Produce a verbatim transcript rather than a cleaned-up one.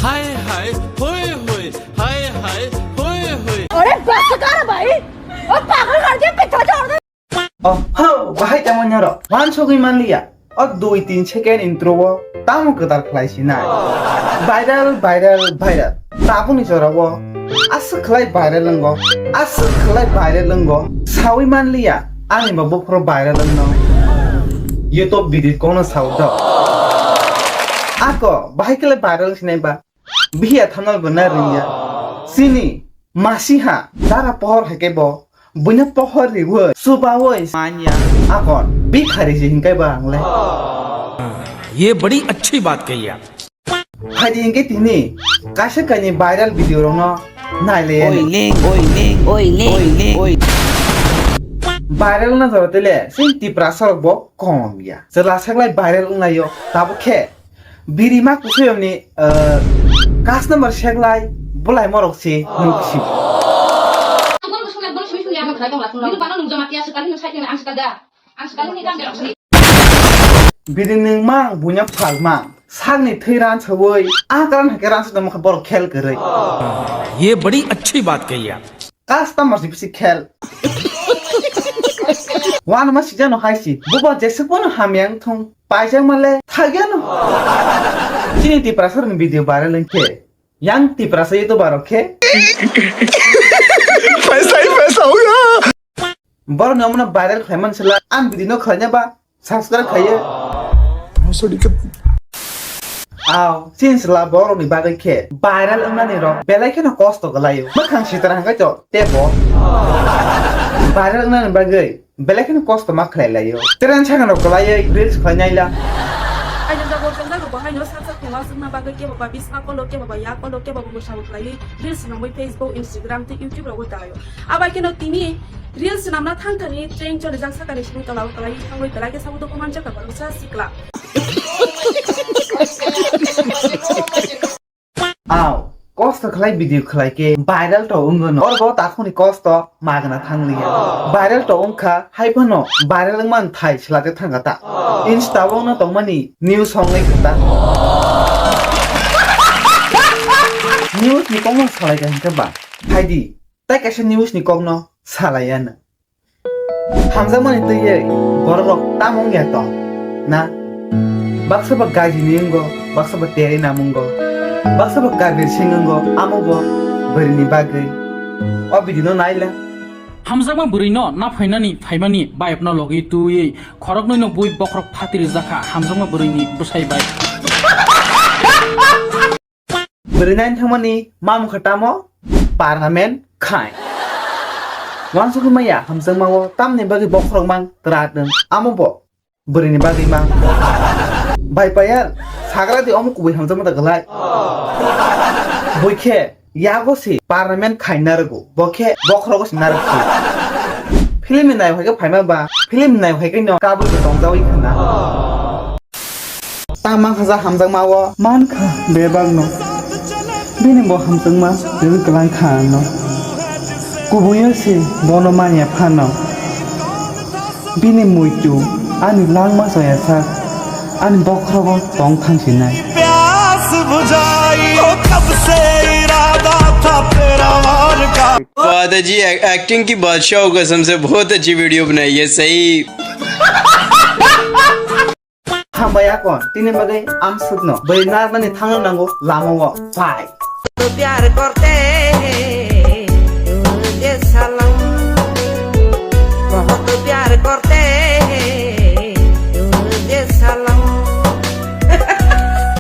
हाय हाय होय होय, हाय हाय होय होय। अरे बस कर भाई, ओ पागल कर दिया, पीछे छोड़ दे। Oh ho, bahai tamo nyaro, wansugwi manliya. O dui tin second intro o tamo kwtal khlai sinai. Viral, viral, viral. Tabukni jora o aswk khlai viral wngo, aswk khlai viral wngo. Sawi manliya, ani bo buphuru viral wngno. YouTube video kono sawi do. Ako, bahai khlai viral sinai ba. Bihiya thanal bo na rwngya. Chini masiha dara pohor hai khe bo buino pohor riwi subawi manya akon bikhari se hinkai ba ang le. ये बड़ी अच्छी बात कही आप। Phaidi hinkhe tini kaisa kaini viral video rokno naile. Oi ling, oi ling, oi ling, oi ling, oi. Viral na jora tele sin Tiprasa rok bo kom ya. Jela seklai viral wnglaio tabuk khe. Biri ma kusuyomni, eh, customer seklai bulai morok si nuksi. Biri nwng mang bunya phal mang sakni thwi ran sawi a karan hakhe ran sudam kha borok khel kwrwi. ये बड़ी अच्छी बात कही आप। Customer si bisi khel. Wan ma sijano hai si. Buba jesuk bono hamyang thung. Paijak male thagya no. Chini Tiprasa ni video viral wngkhe. Yang Tiprasa YouTuber rok khe. Paisa hi paisa hoga. Borok ni omono viral khlaiman sela ang video no khlaina ba. Subscribe khayo. Aw, chini sela borok ni bagwi khe viral wngnani rok belai kheno kosto kwlaio. Mwkhang sitra hangkai to tebo. Viral wngnani bagwi belai kheno kosto ma khlai laio. Tren sagan rok kwlaiwi reels khlai nai la. Aino jago tong jago bo haino sak sak thema sukna bagwi kebo ba bisna kolo kebo ba ya kolo kebo bo mwsang khlaiwi reels nangwi Facebook, Instagram tei YouTube rogo dalaio. Abai kheno tini reels namna thang thani train choli jak sakani simi tola o kwlai thangwi belai khe sabo doku manjak ka baroksa sikla. Aw, kosto khlai video khlai khe viral to wngwi no. Oro bo takhuni kosto magna thangliya. Viral to wngkha hai phano viral wngman thai sila khe thangkha ta. Insta o no tongmani news hongwi kha ta. News ni kokno salai kha hinkhe ba. Phaidi, tai kaisa news ni kokno salai ya no. Hamjakmani twiwi borok rok tamo wngya tong na? Baksa ba gajini wngo, baksa ba teri nam wngo, baksa ba kabir sing wngo, amo bo bwrwini bagwi. O video no nai le. Hamjakma bwrwino na phainani phaimani bayapna logi twiwi khoroknwino bui bokhorok phatiri jakha hamjakma bwrwini bwsai bai. Bwrwi nai thangmani mamung kha tamo parliament khai. Wansugwi maya hamjakmao tamni bagwi bokhorok mang twrat wng amo bo bwrwini bagwi mang. Bai payal sagra di omo kubui hamjakma da glai. Bui khe yago si parliament khai narwgo bo khe bokhorogo si narwk si. Film ni nai hai khe phaima ba film ni nai hai khe no kabui bo tongjawi khna. Tama khaja hamjakma o mankha bebakno. Bini bo hamjakma rwgwi kwlangkha ano. Kubuiyo se bono manya phano. Bini muitu ani langma chaya sak ani bokhorogo tong thangsinai. प्यास बुझाई, ओ कब से इरादा था तेरा वार का। बहुत अच्छी एक्टिंग की बादशाह हो कसम से, बहुत अच्छी वीडियो बनाई है सही। Hambai akon, tini bagwi amsukno bwrwi narwknani thangna nango lamao. Bye. तो प्यार करते